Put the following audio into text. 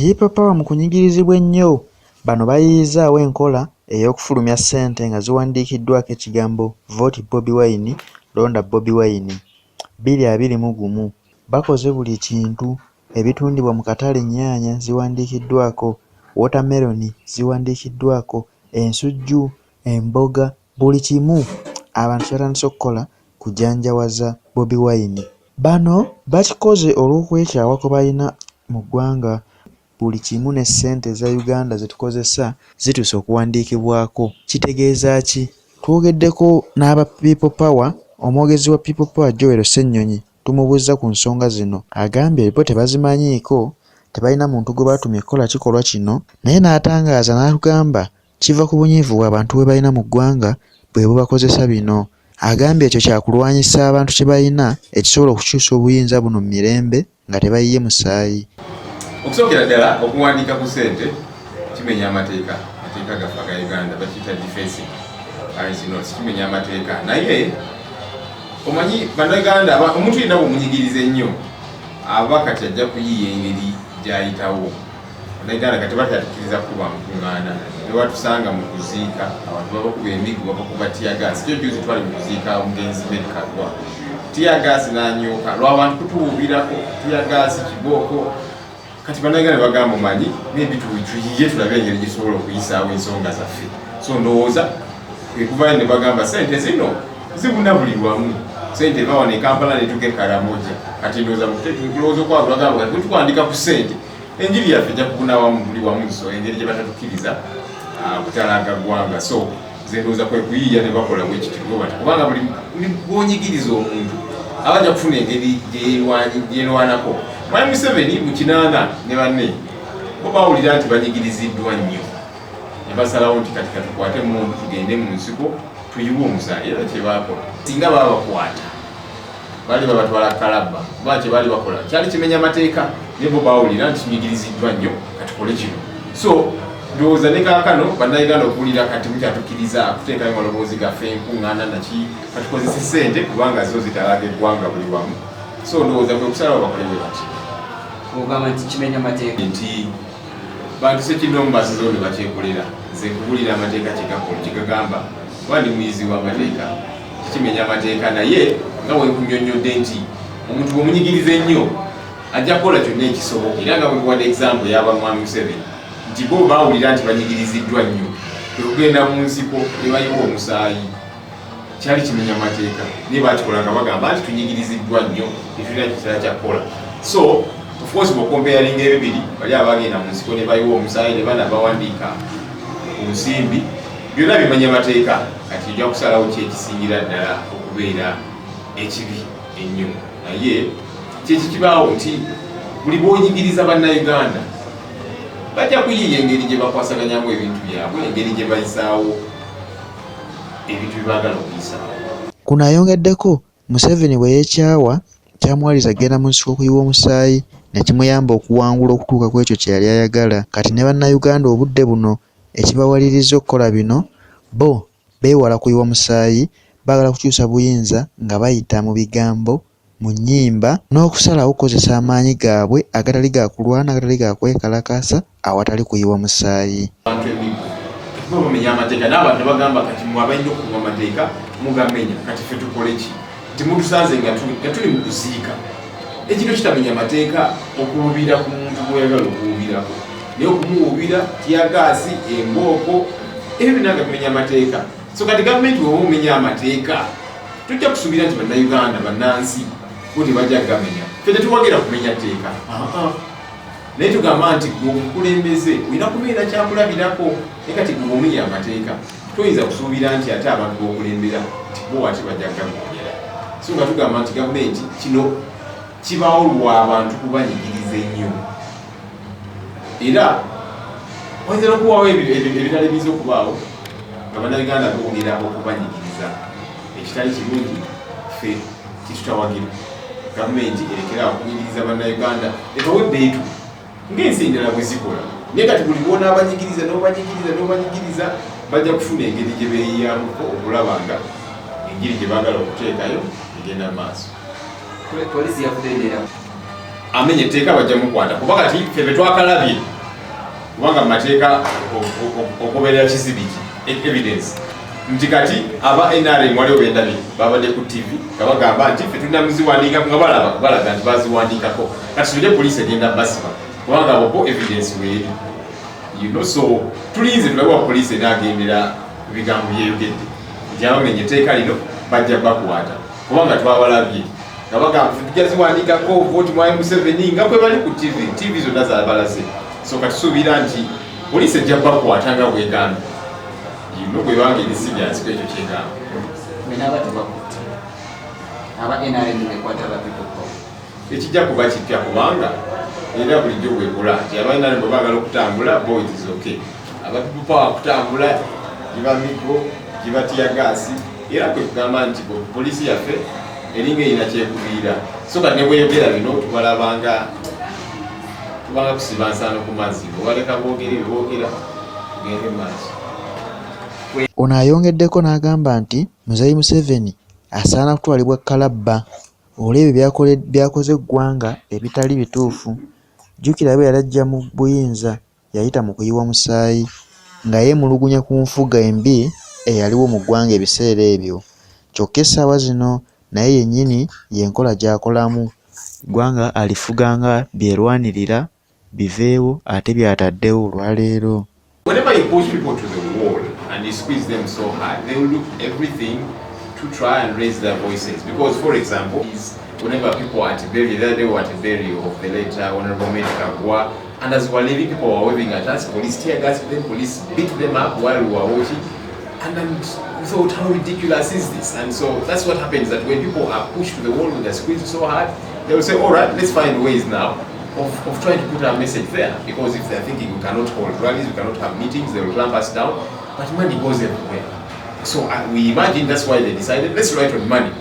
People Power mu kunyigirizibwa ennyo, bano bayiiyizzaawo enkola ey'okufulumya ssente nga ziwandiikiddwako ekigambo Vote Bobi Wine, Londa Bobi Wine, 2021. Bakoze buli kintu, ebitundibwa mu katale ennyaanya ziwandiikiddwako, wootameroni ziwandiikiddwako, ensujju, emboga buli kimu abantu kye batandise okukola kujanjawaza Bobi Wine. Bano bakikoze olw'okwekyawa kwe balina mu ggwanga. Buli kimu ne ssente eza Uganda ze tukozesa zituuse okuwandiikibwako. Kitegeeza ki? Twogeddeko n'aba People Power, omwogezi wa People Power Joel Ssennyonyi tumubuuzza ku nsonga zino. Agambye bo tebazimanyiiko, tebalina muntu gwe batumye kukola kikolwa kino naye n'atangaaza n'atugamba Kiva ku bunyiivu abantu bwe balina mu ggwanga bwe bubakozesa bino. Agambye ekyo kyakulwanyisa abantu kye balina ekisobola okukyusa obuyinza buno mu mirembe nga tebayiye musaayi. Okusookera ddala okuwandiika ku ssente kimenya amateeka, amateeka gaffe aga Uganda bakiyita defacing currency notes, kimenya amateeka naye omanyi bannayuganda omuntu yenna bw'omunyigiriza ennyo aba kati ajja kuyiiya engeri gy'ayitawo. Bannayuganda kati bakyatukkiriza kukuba nkuŋŋaana, ne watusanga mu kuziika abantu babakuba emiggo, babakuba tiyagaasi. Kyo juzi twali mu kuziika omugenzi Med Kaggwa, tiyagaasi n'anyooka lw'abantu kutuwuubirako tiyagaasi kibooko. Kati bannayuganda bagamba omanyi maybe tuyiye tulabe engeri gyetusobola okuyisaawo ensonga zaffe. So ndowooza kwe kuvayo ne bagamba sente zino zibuna buli wamu, sente eva wano e Kampala netuuka e Karamoja. Kati ndowooza mu kulowooza okwabwe bagamba kati bwe tuwandika ku sente enjiri yaffe ejja kubuna wamu buli wamu, so engeri gye batatukiriza kutalaga ggwanga. So nze ndowooza kwe kuyiiya ne bakola bwe kityo bwe bati, kubanga buli bw'onyigiriza omuntu aba ajja kufuna engeri gyerwanako. Mwami Museveni mu 80 ne banne bo bawulira nti banyigiriziddwa nnyo ne basalawo nti kati katukwate emmundu tugende mu nsiko tuyiwe omusaayi, era kye baakola. Singa baabakwata baali babatwala kalabba, kuba kye baali bakola kyali kimenya mateeka, naye bo bawulira nti tunyigiriziddwa nnyo katukole kino. So ndowooza ne kaakano bannayuganda okuwulira kati mukyatukkiriza kuteekayo maloboozi gaffe enkuŋŋaana naki, katukozese ssente kubanga zo zitalaga eggwanga buli wamu. So ndowooza kwe kusalawo bakole bwe bati. Ogamba nti kimenya mateeka? Nti bantu sekinnoomu basizeewo ne bakyekolera. Nze nkubuulira amateeka kye gakola, kye gagamba, kuba ndi muyizi w'amateeka. Kikimenya amateeka naye nga bwe nkunyonnyodde nti omuntu bw'omunyigiriza ennyo ajja kukola kyonna ekisoboka, era nga bwe nkuwadde example y'aba Mwami Museveni nti bo baawulira nti banyigiriziddwa nnyo kwe kugenda mu nsiko ne bayiwa omusaayi. Kyali kimenya mateeka naye baakikola nga bagamba nti tunyigiriziddwa nnyo tetulina kirala kya kukola. So of course bw'okompeyaringa ebibiri, bali abaagenda mu nsiko ne bayiwa omusaayi ne bano abawandiika ku nsimbi, byonna bimenya mateeka. Kati ojja kusalawo ki ekisingira ddala okubeera ekibi ennyo. Naye kyeki kibaawo nti buli bw'onyigiriza bannayuganda bajja kuyiiya engeri gye bakwasaganyamu ebintu byabwe, engeri gye bayisaawo ebintu bye baagala okuyisaawo. Kuno ayongeddeko Museveni bwe yeekyawa kyamuwaliriza kugenda mu nsiko okuyiwa omusaayi ne kimuyamba okuwangula okutuuka ku ekyo kye yali ayagala. Kati ne Bannayuganda obudde buno ekibawalirizza okukola bino bo beewala kuyiwa musaayi, baagala kukyusa buyinza nga bayita mu bigambo, mu nnyimba n'okusalawo okukozesa amaanyi gaabwe agatali ga kulwana, agatali ga kwekalakaasa awatali kuyiwa musaayi. Abantu emiggo kati bo bamenya amateeka n'abantu ne bagamba kati mwe abalina okukuuma amateeka mugamenya, kati ffe tukole ki? Nti mutusanze nga tuli mu kuziika ekintu kitamenya mateeka okuwubira ku muntu gw'oyagala okuwubirako, naye okumuwubira tiyagaasi, embooko, ebyo byonna nga bimenya amateeka. So kati gavumenti bw'oba omenya amateeka tujja kusuubira nti bannayuganda bannansi bo tebajja kugamenya. Ffe tetuwagira kumenya tteeka, naye tugamba nti gwe omukulembeze olina kubeera kyakulabirako, naye kati gwe bw'omenya amateeka toyinza kusuubira nti ate abantu b'okulembera nti bo ate bajja kugamenya. So nga tugamba nti gavumenti kino kibaawo lwa bantu kubanyigiriza ennyo, era wayinza n'okubaawo ebirala ebiyinza okubaawo nga bannayuganda bongera okubanyigiriza, ekitali kirungi. Ffe kitutawagira gavumenti erekera okunyigiriza bannayuganda, ebawe ebbeetu ng'ensi endala bwe zikola. Naye kati buli bw'onaabanyigiriza n'obanyigiriza n'obanyigiriza bajja kufuna engeri gye beeyiyamuko okulaba nga enjiri gye baagala okuteekayo egenda mu maaso. Poliisi yavudde. Amenya etteeka bajja mukwata, kuba kati ffe be twakalabye, kubanga mu mateeka ogoberera kizibiti, evidence, nti kati aba NRM waliwo bendabye babadde ku TV nga bagamba nti ffe tulina muziwandiikako, nga balaba balaga nti baziwandiikako. Kati tulire poliisi egenda basiba, kubanga bobo evidence weeri. So tulinze tulabe wa poliisi enaagendera ku bigambo byeyogedde nti abamenya etteeka lino bajja bakwata, kubanga twabalabye nga bagamba ffe tujja ziwandiikako, vote mwami Museveni, nga kwe bali ku TV, TV zonna zabalaze. So katusuubira nti poliisi ejja bakwata nga bwegamba, bwebanga eri serious ku ekyo kyegamba. Bwenaaba tebakutte aba NRM nekwata aba People Power? Ekijja kuba kipya, kubanga era bulijjo bwekola nti aba NRM bwe baagala okutambula, bo it is okay. Aba People Power kutambula giba migo, giba teargas. Era kwe kugamba nti poliisi yaffe eringa erina kyekubiira. So kati ne bweyogera bino, tubalabanga tubanga kusiba nsaano ku mazzi, obaleka boogere byeboogera, tugende mu maaso. Ono ayongeddeko n'agamba nti Muzeeyi Museveni asaana kutwalibwa kalabba olw'ebyo by'akoze eggwanga ebitali bituufu. Jjukira bwe yali ajja mu buyinza yayita mu kuyiwa musaayi nga yeemulugunya ku nfuga embi eyaliwo mu ggwanga ebiseera ebyo, kyokka essaawa zino naye yennyini y'enkola gy'akolamu, eggwanga alifuga nga byerwanirira biveewo ate by'ataddewo olwaleero. Whenever you push people to the wall and you squeeze them so hard, they will do everything to try and raise their voices. Because, for example, is whenever people are at a burial, the other day we were at a burial of the late Honorable Mary Kagwa, and as we were leaving, people were waving at us, police tear gas them, police beat them up while we were watching. And then we thought, "How ridiculous is this?" And so that's what happens, that when people are pushed to the wall, when they're squeezed so hard, they will say, "All right, let's find ways now of trying to put our message there." Because if they're thinking we cannot hold rallies, we cannot have meetings, they will clamp us down. But money goes everywhere. So we imagine that's why they decided, "Let's write on money."